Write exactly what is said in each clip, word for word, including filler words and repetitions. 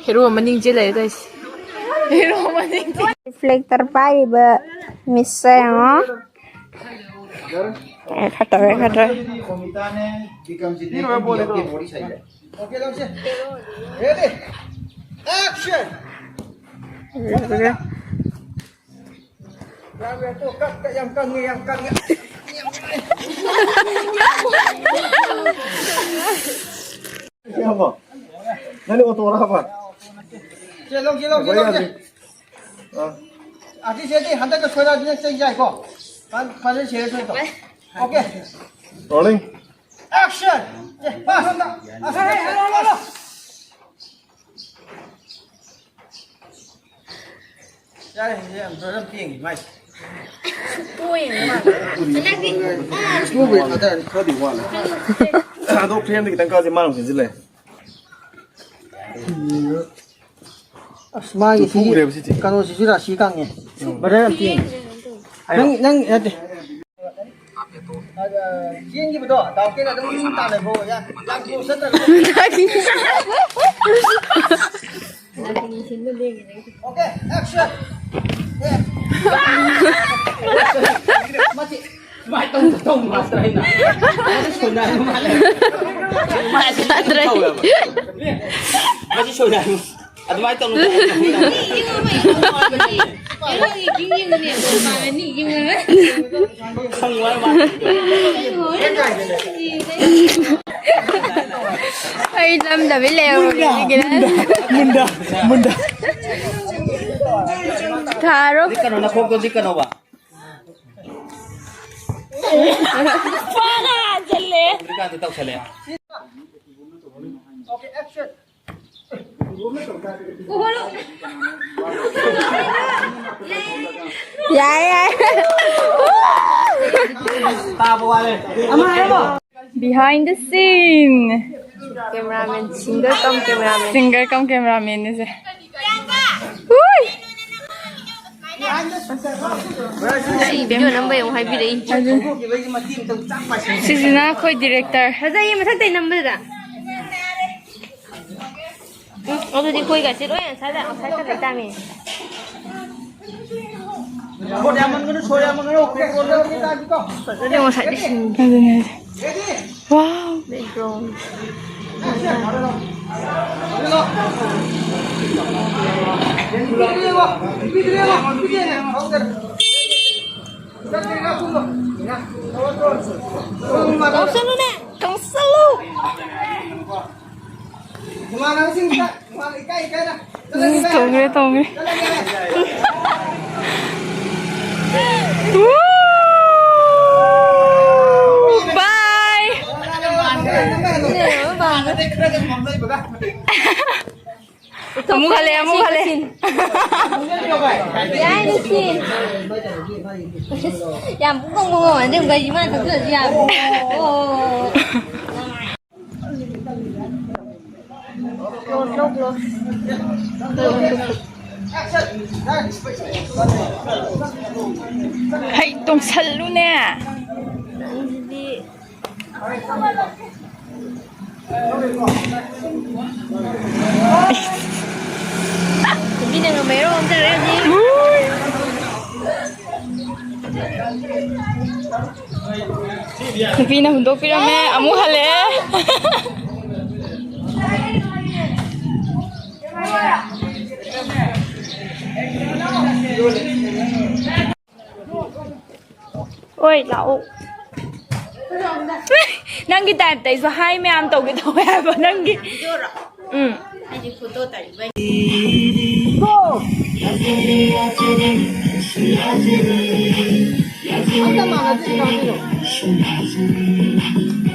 Hero ꯃꯅꯤꯡ ꯆꯦꯜ ꯂꯩꯔꯦ ꯇꯧꯔꯤꯁꯦ꯫ ꯍꯦꯔꯣ ꯃꯅꯤꯡ ꯆꯦꯜ꯫ ꯔꯤꯐ꯭ꯂꯦꯛꯇꯔ ꯄꯥꯏꯔꯤꯕ ꯃꯤꯁꯁꯦ ꯌꯦꯡꯉꯣ꯫ ꯑꯦ, ꯈꯔ ꯇꯧꯔꯦ, ꯈꯔ ꯇꯧꯔꯦ꯫ ꯌꯥꯝ ꯀꯪꯉꯦ, ꯌꯥꯝ ꯀꯪꯉꯦ꯫ ꯏꯌꯥꯝꯕ, ꯅꯪꯗꯤ ꯑꯣꯇꯣꯔꯕ? ꯆꯦꯜꯂꯣ, ꯆꯦꯜꯂꯣ, ꯆꯦꯜꯂꯣ, ꯌꯥꯗ꯭ꯔꯤ꯫ ꯆꯦꯜꯂꯣ꯫ ꯑꯥ꯫ ꯑꯁꯤꯁꯤꯗꯤ ꯍꯟꯗꯛꯀ ꯁꯣꯏꯔꯛꯑꯗꯤ ꯅꯪ ꯆꯩ ꯆꯥꯏꯀꯣ꯫ ꯐ-, ꯐꯖꯅ ꯁꯦꯔꯦ ꯁꯣꯏꯀꯣ꯫ ꯑꯣꯀꯦ꯫ ꯔꯣꯂꯤꯡ꯫ ꯑꯦꯛꯁꯟ! ꯆꯦ, ꯄꯥꯁ ꯑꯝꯇ꯫ ꯑꯁ, ꯍꯦ, ꯍꯦ, ꯍꯜꯂꯣ, ꯍꯜꯂꯣ, ꯍꯜꯂꯣ꯫ ꯌꯥꯔꯦ, ꯌꯥꯔꯦ, ꯕ꯭ꯔꯗꯔ ꯑꯝꯇ ꯌꯦꯡꯒꯦ, ꯃꯥꯏꯁꯦ꯫ ꯁꯨꯛꯇꯣꯛ ꯌꯦꯡꯉꯦ ꯃꯥ꯫ ꯍꯟꯗꯛꯇꯤ, ꯑꯥ, ꯁꯨꯛꯇꯣꯛꯄꯨꯗꯤ ꯊꯥꯗꯔꯅꯤ, ꯈꯔꯗꯤ ꯋꯥꯠꯂꯦ꯫ ꯑꯗꯣ ꯐ꯭ꯔꯦꯝꯗ ꯈꯤꯇꯪ ꯀꯥꯁꯦ, ꯃꯥꯅ ꯑꯃꯨꯛ ꯆꯦꯟꯁꯤꯜꯂꯛꯑꯦ꯫ ꯑꯁ, ꯃꯥꯒꯤ ꯁꯤꯒꯤ ꯇꯨꯊꯣꯛꯈ꯭ꯔꯦꯕ ꯁꯤꯁꯦ꯫ ꯀꯩꯅꯣꯁꯤꯁꯨ ꯔꯥꯁꯤ ꯀꯪꯉꯦ꯫ ꯎꯝ꯫ ꯕ꯭ꯔꯗꯔ ꯑꯝꯇ ꯌꯦꯡꯒꯦ꯫ ꯅꯪ, ꯅꯪ ꯅꯠꯇꯦ꯫ ꯑꯗ, ꯆꯦꯟꯈꯤꯕꯗꯣ ꯗꯥꯎꯀꯦꯅ ꯑꯗꯨꯝ ꯇꯥꯟꯅꯈꯣ꯫ ꯌꯥ-, ꯌꯥꯝ ꯀ꯭ꯂꯣꯁ ꯆꯠꯇ꯭ꯔꯒ꯫ Okay, action! ꯑꯦ꯫ ꯃꯁꯤ ꯁꯨꯃꯥꯏꯅ ꯇꯧ-, ꯇꯧ ꯃꯥꯁꯇꯔ ꯑꯩꯅ꯫ ꯃꯁꯤ ꯁꯣꯏꯅꯥꯏꯕ ꯃꯥꯜꯂꯦ꯫ ꯃꯁꯤ ꯁꯣꯏꯅꯥꯏꯕ꯫ ꯃꯁꯤ ꯁꯣꯏꯅꯥꯏꯕ꯫ ꯑꯗꯨꯃꯥꯏꯅ ꯇꯧꯅꯨ꯫ ꯈꯪꯉꯨ ꯍꯥꯏ ꯃꯥꯜꯂꯦ꯫ ꯑꯩ ꯂꯝꯗꯕꯤ ꯂꯩꯍꯧꯔꯦ ꯁꯤꯒꯤꯗ꯫ ꯃꯨꯟꯗ, ꯃꯨꯟꯗ, ꯃꯨꯟꯗ꯫ ꯊꯥꯔꯣ꯫ ꯂꯤꯛꯀꯅꯣ, ꯅꯈꯣꯛꯇꯣ ꯂꯤꯛꯀꯅꯣꯕ꯫ ꯐꯥꯅ ꯍꯥꯟꯖꯜꯂꯦ꯫ ꯍꯧꯖꯤꯛꯀꯥꯟꯗꯤ ꯇꯧꯁꯜꯂꯦ꯫ ꯌꯥꯏ, ꯌꯥꯏ꯫ ꯇꯥꯕ ꯋꯥꯔꯦ꯫ ꯑꯃ ꯍꯥꯏꯔꯕꯣ? Behind the scene. Cameraman, singer cum cameraman. Singer cum cameraman ꯅꯤꯁꯦ꯫ ꯍꯨꯏ! ꯑꯩ video ꯅꯝꯕꯩ ꯑꯃꯨꯛ ꯍꯥꯏꯕꯤꯔꯛꯏ꯫ ꯁꯤꯁꯤꯅ ꯑꯩꯈꯣꯏ director꯫ ꯐꯖꯩꯌꯦ ꯃꯊꯛꯇꯩ ꯅꯝꯕꯗꯨꯗ꯫ ꯑꯗꯨꯗꯤ ꯀꯣꯏꯒꯁꯦ ꯂꯣꯏ ꯉꯁꯥꯏꯗ ꯑꯥꯎꯠꯁꯥꯏꯗ ꯈꯛꯇ ꯆꯥꯃꯤ꯫ ꯐꯖꯅ ꯉꯁꯥꯏꯗꯤ ꯁꯤꯟ-, ꯑꯗꯨꯅꯦ ꯍꯥꯏꯁꯦ꯫ ꯋꯥꯎ꯫ ꯕꯦꯛꯒ꯭ꯔꯥꯎꯟ꯫ ꯀꯧꯁꯜꯂꯨꯅꯦ, ꯀꯧꯁꯜꯂꯨ꯫ ꯎꯝ, ꯇꯣꯡꯈ꯭ꯔꯦ, ꯇꯣꯡꯈ꯭ꯔꯦ꯫ ꯕꯥꯏ꯫ ꯑꯃꯨꯛ ꯍꯜꯂꯦ, ꯑꯃꯨꯛ ꯍꯜꯂꯦ꯫ ꯌꯥꯏ, ꯅꯨꯡꯁꯤ꯫ ꯌꯥꯝ ꯄꯨꯡꯉꯧ ꯉꯧꯋꯦ, ꯑꯗꯨꯝ ꯒꯥꯔꯤ ꯃꯥꯅ ꯊꯧꯖꯤꯜꯂꯁꯨ ꯌꯥꯕ꯫ ꯑꯣ꯫ ꯍꯩ, ꯇꯣꯡꯁꯜꯂꯨꯅꯦ꯫ ꯅꯨꯄꯤꯅ ꯉꯝꯃꯦꯔꯣ ꯑꯝꯇ ꯔꯦꯗꯤ꯫ ꯅꯨꯄꯤꯅ ꯍꯨꯟꯗꯣꯛꯄꯤꯔꯝꯃꯦ, ꯑꯃꯨꯛ ꯍꯜꯂꯛꯑꯦ꯫ ꯑꯣꯏ, ꯂꯥꯛꯑꯣ꯫ ꯅꯪꯒꯤ ꯇꯥꯏꯞꯇ ꯑꯩꯁꯨ ꯍꯥꯏ ꯃꯌꯥꯝ ꯇꯧꯒꯦ ꯇꯧꯋꯦ ꯍꯥꯏꯕ ꯅꯪꯒꯤ꯫ ꯎꯝ꯫ ꯑꯩꯗꯤ ꯐꯣꯇꯣ ꯇꯥꯏꯕ꯫ ꯑꯝꯇ ꯃꯥꯟꯅꯗꯦ ꯀꯃꯥꯏꯅ ꯇꯧꯔꯤꯅꯣ?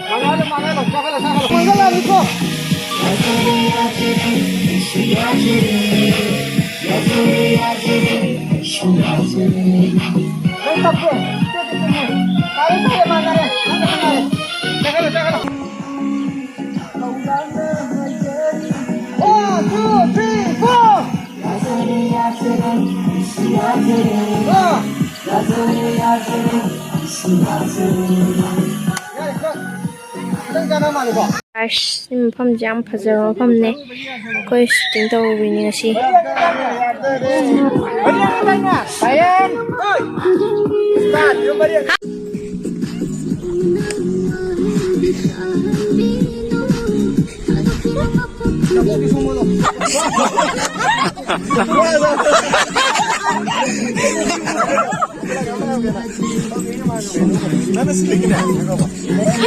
ꯃꯥꯟꯅꯍꯜꯂꯣ, ꯃꯥꯟꯅꯍꯜꯂꯣ, ꯆꯥꯈꯠꯂꯣ, ꯆꯥꯈꯠꯂꯣ꯫ ꯀꯣꯏꯒꯠꯂꯛꯑꯅꯤꯀꯣ꯫ ꯅꯪ ꯇꯞꯄꯦ꯫ ꯇꯥꯔꯦ, ꯇꯥꯔꯦ, ꯃꯥꯟꯅꯔꯦ꯫ ꯅꯪ ꯃꯥꯟꯅꯔꯦ꯫ ꯆꯥꯈꯠꯂꯣ, ꯆꯥꯈꯠꯂꯣ꯫ One, two, three, four. Four. ꯌꯥꯔꯦ, ꯈꯔ ꯈꯤꯇꯪ ꯆꯥꯟꯅ ꯃꯥꯜꯂꯦꯀꯣ꯫ Guys, ꯁꯤ ꯃꯐꯝꯁꯦ ꯌꯥꯝ ꯐꯖꯕ ꯃꯐꯝꯅꯦ꯫ ꯑꯩꯈꯣꯏ shooting ꯇꯧꯔꯨꯕꯅꯤ ꯉꯁꯤ꯫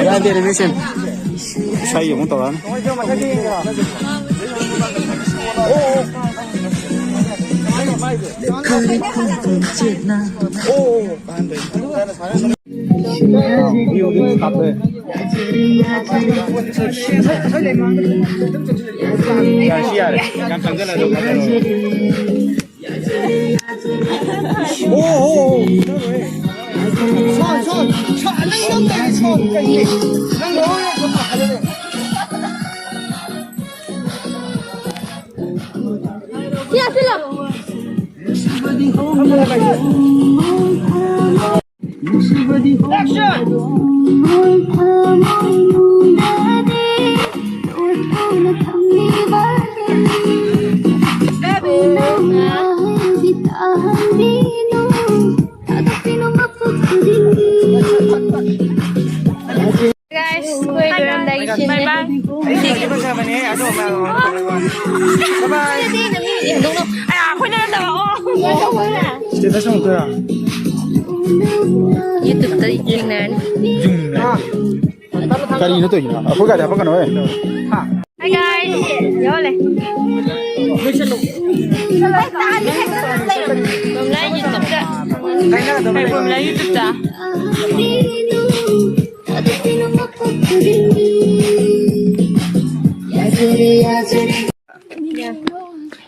ꯌꯥꯗꯦ, revision꯫ ꯏꯁꯩ ꯑꯃꯨꯛ ꯇꯧꯔꯛꯑꯅꯤ꯫ ꯌꯥꯔꯦ, ꯁꯤ ꯌꯥꯔꯦ꯫ ꯌꯥꯝ ꯆꯪꯁꯤꯜꯂꯁꯨ ꯐꯖꯔꯣꯏ꯫ Guys, ꯑꯩꯈꯣꯏ ꯂꯣꯏꯔꯝꯗꯥꯏꯒꯤ scene ꯅꯦ꯫ ꯁꯤꯗ ꯆꯪꯉꯛꯇꯣꯏꯔꯥ? YouTube ꯇ ꯊꯦꯡꯅꯔꯅꯤ꯫ ꯀꯔꯤꯅꯣ ꯇꯧꯔꯤꯁꯤꯅ? ꯑꯩꯈꯣꯏ ꯒꯥꯔꯤ ꯍꯥꯄꯛꯀꯅꯣꯍꯦ꯫ Hi guys, ꯌꯧꯍꯜꯂꯦ꯫ ꯄ꯭ꯔꯣꯃꯤꯂꯥ YouTube ꯇ꯫ ꯄ꯭ꯔꯣꯃꯤꯂꯥ YouTube ꯇ꯫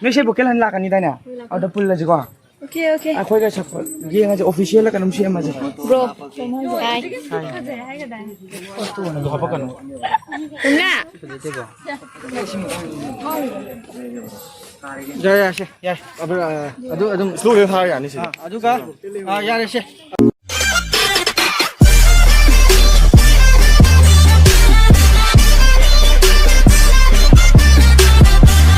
ꯅꯣꯏꯁꯦ vocal ꯍꯟ ꯂꯥꯛꯀꯅꯤꯗꯥꯏꯅꯦ? ꯑꯗ ꯄꯨꯜꯂꯁꯤꯀꯣ꯫ Okay, okay. ꯑꯩꯈꯣꯏꯒ ꯁꯛꯄ ꯌꯦꯡꯉꯁꯦ, official ꯂ ꯀꯩꯅꯣꯝ ꯁꯦꯝꯃꯁꯦ꯫ Bro, hi. ꯑꯗꯨ ꯍꯥꯄꯛꯀꯅꯨ꯫ ꯄ꯭ꯔꯣꯃꯤꯂꯥ꯫ ꯌꯥꯔꯦ, ꯌꯥꯔꯦ, ꯁꯦ, ꯌꯥꯔꯦ꯫ ꯑꯗꯨ, ꯑ, ꯑꯗꯨ ꯑꯗꯨꯝ slow ꯗ ꯊꯥꯔ ꯌꯥꯅꯤ ꯁꯤꯗꯤ꯫ ꯑ, ꯑꯗꯨꯒ, ꯑ, ꯌꯥꯔꯦ, ꯁꯦ꯫